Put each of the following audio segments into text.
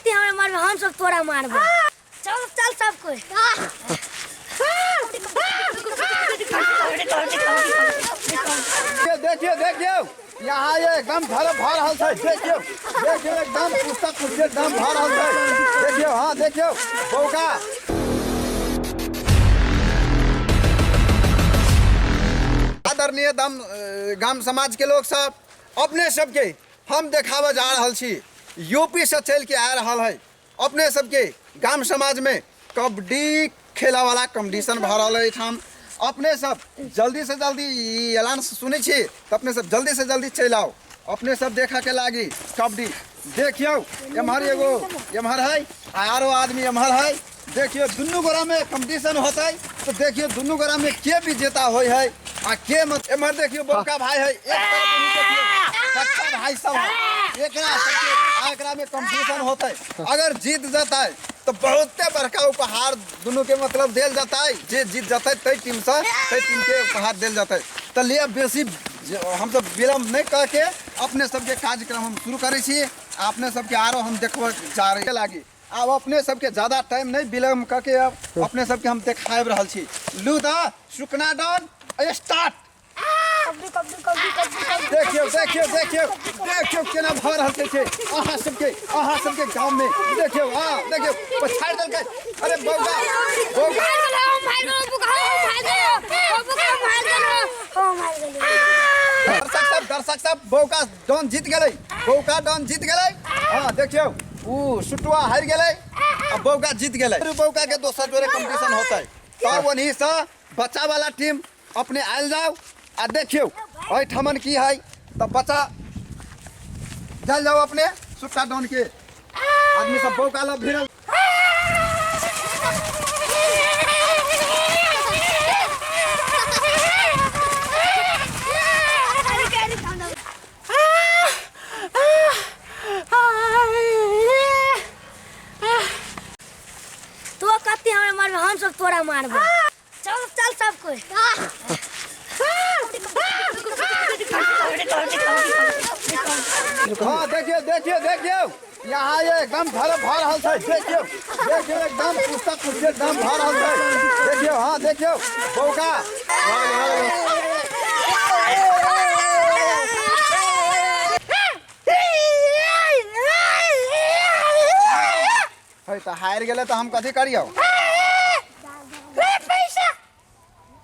कते हमरा मारबे, हम सब तोरा मारबो। चल चल सब कोई। देखियो देखियो, यहाँ ये एकदम भर भर रहल छै। देखियो देखियो, एकदम पुस्तक कुर्सी एकदम भर रहल छै। देखियो, हाँ देखियो बौका। आदरणीय दम गाम समाज के लोग सब, अपने सबके हम देखाबऽ जा रहल छी, यूपी से चल के आ रहल है अपने सबके गाम समाज में कबड्डी खेला वाला कंपटीशन भऽ रहल है एहिठाम। अपने सब जल्दी से जल्दी ई ऐलान सुनै छी तऽ अपने सब जल्दी से जल्दी चलि आउ, अपने सब देखऽ के लागी कबड्डी। देखियौ एम्हर एगो एम्हर है, आरो आदमी एम्हर है। देखियौ दुनू गोरा में कंपटीशन होतै तऽ देखियौ दुनू गोरा में के विजेता होइ है आ के मत। एम्हर देखियौ बड़का भाई है, एक तरफ दुनू देखियौ बच्चा भाई सब है। एकरा सबके आ एकरा में कंपटीशन होतै, अगर जीत जतै तो बहुते बड़का उपहार दुनू के मतलब देल जतै। जे जीत जतै तै टीम से तै टीम के उपहार देल जतै। तऽ लिअ, बेसी हमसब विलम्ब नहि कऽ के अपने सबके कार्यक्रम हम शुरू करै छी। अपने सबके आरो हम देखबऽ जा रही लागी। आब अपने सबके ज्यादा टाइम नहीं विलम्ब करके अब अपने सबके हम देखाब रहल छी। लू द सुकना डॉन स्टार्ट। कबड्डी कबड्डी कबड्डी कबड्डी कबड्डी। देखियो देखियो देखियो देखियो केना भऽ रहल छै अहाँ सबके गाँव में। देखियो, हाँ देखियो, पछाड़ि देलकै। अरे बौका बौका। मार गेलो, मार गेलो बुका, मार गेलो बुका, मार गेलो, मार गेलो। दर्शक सब, दर्शक सब, बौका डॉन जीत गेलै, बौका डॉन जीत गेलै। हाँ देखियो, ऊ सुटुआ हारि गेलै आ बौका जीत गेलै। बौका के दोसर जोरे कंपटीशन होतै, तब ओनही से बच्चा वाला टीम अपने आयल जाओ आ देखियो एहिठमन की है। तब बच्चा चल जाओ अपने सुट्टा डॉन के आदमी सब बौका लग भिड़ल। तो कते हमरा मारबे, हम सब तोरा मारबो। चल चल सब कोई। हाँ देखियो देखियो देखियो, यहाँ ये एकदम भर भर रहल छै। देखियो देखियो, एकदम पुस्तक कुर्सी एकदम भर रहल छै। देखियो, हाँ देखियो बौका। है तऽ हारि गेलै तऽ हम कथी करियौ?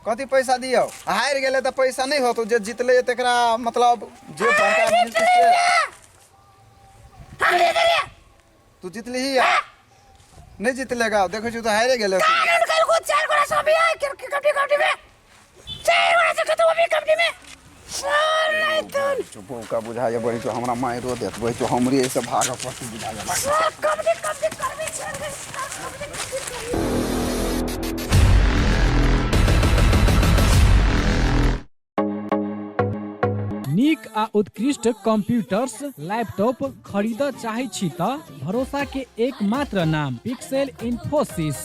कथी पैसा दियौ? हारि गेलै तऽ पैसा नहि होतौ, जे जीतलै तकरा मतलब जे बड़का मिलतै से। तू जीतली या नहीं जीतलेगा? देखै छी तऽ हारे गेलै। बौका बुझाइए बड़ी तो हमरा मारियो देत बड़ी तो, हमरे एहिसँ भागऽ पड़तै बुझाइए। नीक आ उत्कृष्ट कंप्यूटर्स लैपटॉप खरीदऽ चाहै छी तऽ भरोसा के एकमात्र नाम पिक्सेल इन्फोसिस।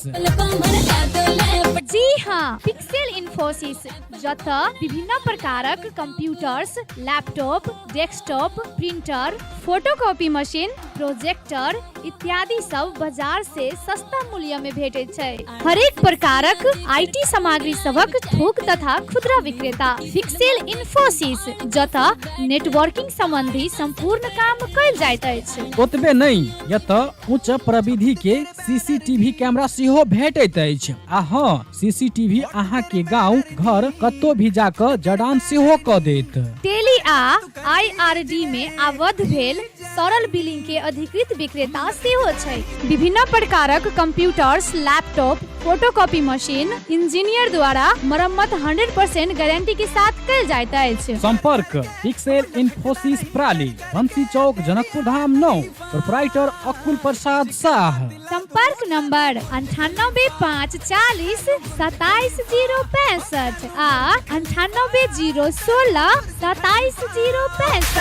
जी हाँ, पिक्सेल इन्फोसिस, जतऽ विभिन्न प्रकारक computers, laptop, desktop, printer, photocopy machine, projector इत्यादि सब बाजार से सस्ता मूल्य में भेटैत छै। हरेक प्रकारक IT सामग्री सभक थोक तथा खुदरा विक्रेता पिक्सेल इन्फोसिस, जतऽ नेटवर्किंग संबंधी संपूर्ण काम कयल जाइत अछि। ओतबे नहि, एतऽ उच्च प्रविधि के सीसीटीवी कैमरा सेहो भेटैत अछि। आ हँ, सीसीटीवी अहाँ के गांव घर कतौ भी जा कऽ जड़ान सेहो कऽ देत। टेली आ आईआरडी में आबद्ध भेल सरल बिलिंग के अधिकृत विक्रेता सेहो छै। विभिन्न प्रकारक computers, laptop, photocopy machine engineer द्वारा मरम्मत 100% गारंटी के साथ कयल जाइत अछि। संपर्क पिक्सेल इन्फोसिस प्राली, बंसी चौक, जनकपुर धाम 9, प्रोपराइटर अकुल प्रसाद साह। संपर्क नंबर 98 5 40 27 0 65 आ 98 0 16 27 0 65।